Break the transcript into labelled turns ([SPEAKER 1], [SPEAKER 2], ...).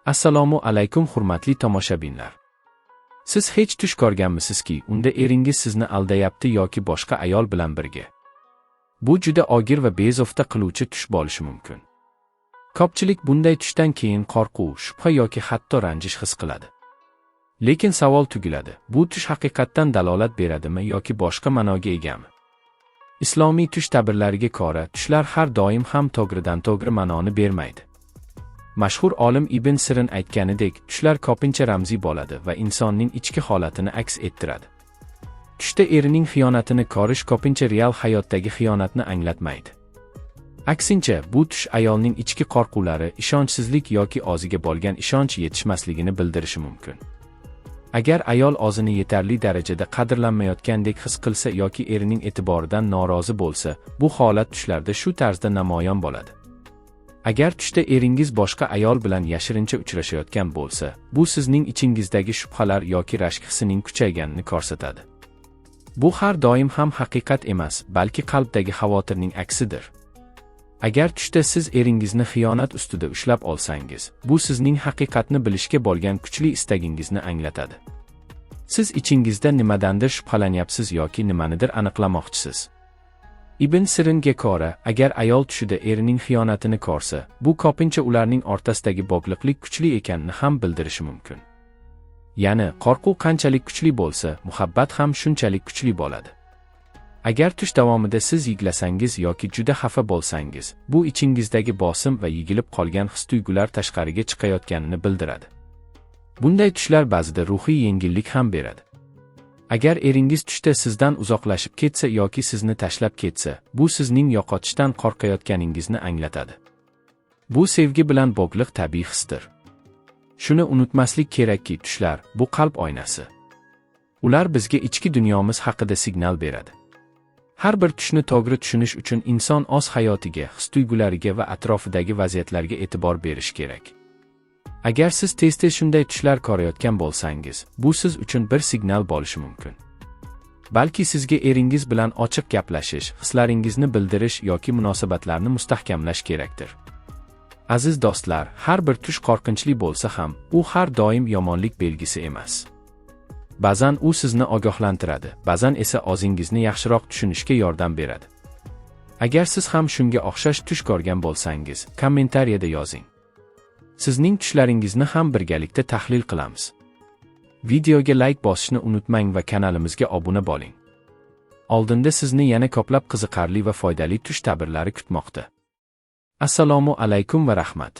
[SPEAKER 1] Assalomu alaykum, hurmatli tomoshabinlar. Siz hech tush ko'rganmisizki, unda eringiz sizni aldayapti yoki boshqa ayol bilan birga? Bu juda og'ir va bezovta qiluvchi tush bo'lishi mumkin. Ko'pchilik bunday tushdan keyin qo'rquv, shubha yoki hatto ranjish his qiladi. Lekin savol tug'iladi: bu tush haqiqatdan dalolat beradimi yoki boshqa ma'noga egami? Islomiy tush ta'birlariga ko'ra, tushlar har doim ham to'g'ridan-to'g'ri ma'noni bermaydi. Mashhur olim Ibn Sirin aytganidek, tushlar ko'pincha ramziy bo'ladi va insonning ichki holatini aks ettiradi. Tushda erining xiyonatini ko'rish ko'pincha real hayotdagi xiyonatni anglatmaydi. Aksincha, bu tush ayolning ichki qo'rquvlari, ishonchsizlik yoki o'ziga bo'lgan ishonch yetishmasligini bildirishi mumkin. Agar ayol o'zini yetarli darajada qadrlanmayotgandek his qilsa yoki erining e'tiboridan norozi bo'lsa, bu holat tushlarda shu tarzda namoyon bo'ladi. Agar tushda eringiz boshqa ayol bilan yashirincha uchrashayotgan bo'lsa, bu sizning ichingizdagi shubhalar yoki rashk hissining kuchayganini ko'rsatadi. Bu har doim ham haqiqat emas, balki qalbdagi xavotirning aksidir. Agar tushda siz eringizni xiyonat ustida ushlab olsangiz, bu sizning haqiqatni bilishga bo'lgan kuchli istagingizni anglatadi. Siz ichingizda nimadandir shubhalanyapsiz yoki nimanidir aniqlamoqchisiz. Ibn Siringa ko'ra, agar ayol tushida erining xiyonatini ko'rsa, bu ko'pincha ularning o'rtasidagi bog'liqlik kuchli ekanini ham bildirishi mumkin. Ya'ni, qo'rquv qanchalik kuchli bo'lsa, muhabbat ham shunchalik kuchli bo'ladi. Agar tush davomida siz yig'lasangiz yoki juda xafa bo'lsangiz, bu ichingizdagi bosim va yig'ilib qolgan his-tuyg'ular tashqariga chiqayotganini bildiradi. Bunday tushlar ba'zida ruhiy yengillik ham beradi. Agar eringiz tushda sizdan uzoqlashib ketsa yoki sizni tashlab ketsa, bu sizning yo'qotishdan qo'rqayotganingizni anglatadi. Bu sevgi bilan bog'liq tabiiy hisdir. Shuni unutmaslik kerakki, tushlar bu qalb oynasi. Ular bizga ichki dunyomiz haqida signal beradi. Har bir tushni to'g'ri tushunish uchun inson o'z hayotiga, his-tuyg'ulariga va atrofidagi vaziyatlarga e'tibor berish kerak. Agar siz tez-tez shunday tushlar ko'rayotgan bo'lsangiz, bu siz uchun bir signal bo'lishi mumkin. Balki sizga eringiz bilan ochiq gaplashish, hislaringizni bildirish yoki munosabatlarni mustahkamlash kerakdir. Aziz do'stlar, har bir tush qo'rqinchli bo'lsa ham, u har doim yomonlik belgisi emas. Ba'zan u sizni ogohlantiradi, ba'zan esa o'zingizni yaxshiroq tushunishga yordam beradi. Agar siz ham shunga o'xshash tush ko'rgan bo'lsangiz, kommentariyada yozing. Sizning tushlaringizni ham birgalikda tahlil qilamiz. Videoga like bosishni unutmang va kanalimizga obuna bo'ling. Oldinda sizni yana ko'plab qiziqarli va foydali tush ta'birlari kutmoqda. Assalomu alaykum va rahmat.